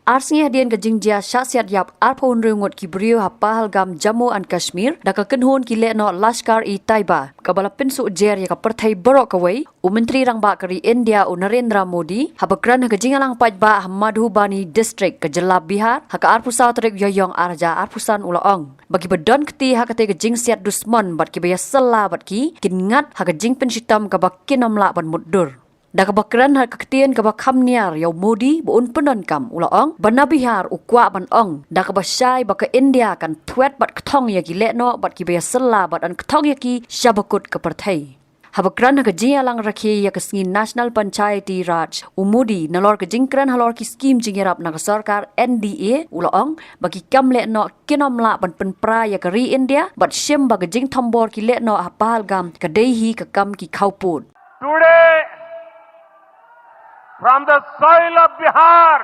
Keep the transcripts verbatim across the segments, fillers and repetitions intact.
Ar sngi hadien ka jingjia shah siat ïap arphew hynriew ngut ki briew ha Pahalgam, Jammu and Kashmir, da ka kynhun ki lehnoh Lashkar-e-Taiba, kaba la pynsuh jer ïa ka pyrthei baroh kawei, u Myntri Rangbah ka ri India u Narendra Modi, haba kren ha ka jingïalang paidbah ha Madhubani District ka jylla Bihar, ha ka arphew saw tarik Ïaïong ar hajar arphew san u la ong ba kiba don kti ha katei ka jingsiat dusmon bad kiba ïasylla bad ki, kin ngat ha ka jingpynshitom kaba kin ym lah ban mutdur. Da kaba kren ha ka ktien kaba kham niar ïa u Modi ba un pyndonkam, u la ong ba na Bihar u kwah ban ong da kaba shai ba ka India kan thwet bad kthong ïa ki lehnoh bad kiba ïasylla bad yn kthong ïa ki sha bakut ka pyrthei. Haba kren ha ka jingïalang rakhe ïa ka sngi National Panchayati Raj, u Modi, nalor ka jingkren halor ki skim jingïarap na ka sorkar N D A, u la ong ba ki kam lehnoh kin ym lah ban pynpra ïa ka ri India bad shim ba ka jingthombor ki lehnoh ha Pahalgam ka dei hi ka kam ki khawpud. Today, from the soil of Bihar,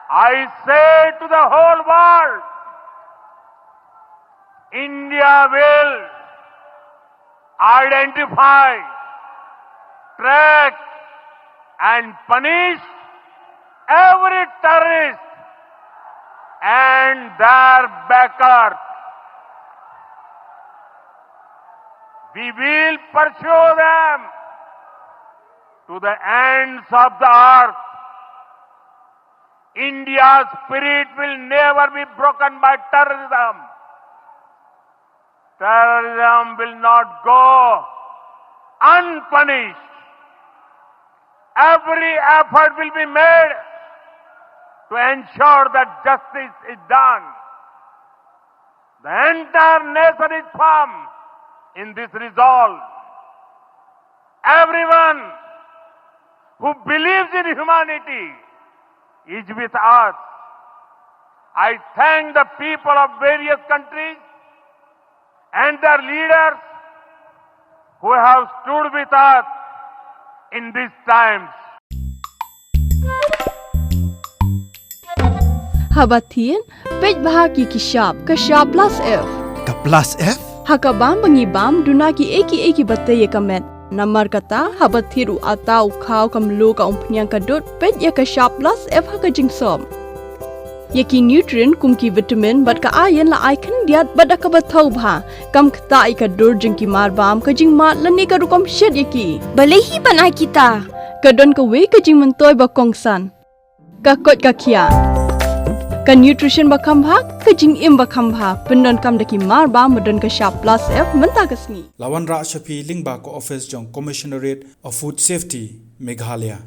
I say to the whole world, India will identify, track and punish every terrorist and their backers. We will pursue them to the ends of the earth. India's spirit will never be broken by terrorism. Terrorism will not go unpunished. Every effort will be made to ensure that justice is done. The entire nation is firm in this resolve. Everyone who believes in humanity is with us. I thank the people of various countries and their leaders who have stood with us in these times. Haba thied, peit bha ki ki shap, ka shap plus F. Ka plus F? Ha ka bam ba ngi bam, duna ki ei ki ei kiba tei ïa ka met. Namar kata, haba thied u atta u khaw ka mluh ka umphniang ka dud, peit ïa ka shap plus F ha ka jingsop. Ïa ki nutrient kum ki vitamin bad ka iron la ai khyndiat bad da kaba thaw bha. Kam ktah ïa ka dur jong ki mar bam, ka jingmad lane ka rukom shet ïa ki. Balei hi ban ai kita? Ka don kawei ka jingmyntoi ba kongsan. Ka koit ka khiah. Ka nutrition ba kham bha, ka jingim ba kham bha. Pyndonkam da ki mar bam ba don ka shap plus F mynta ka sngi. La wanrah sha phi lyngba ka office jong Commissionerate of Food Safety, Meghalaya.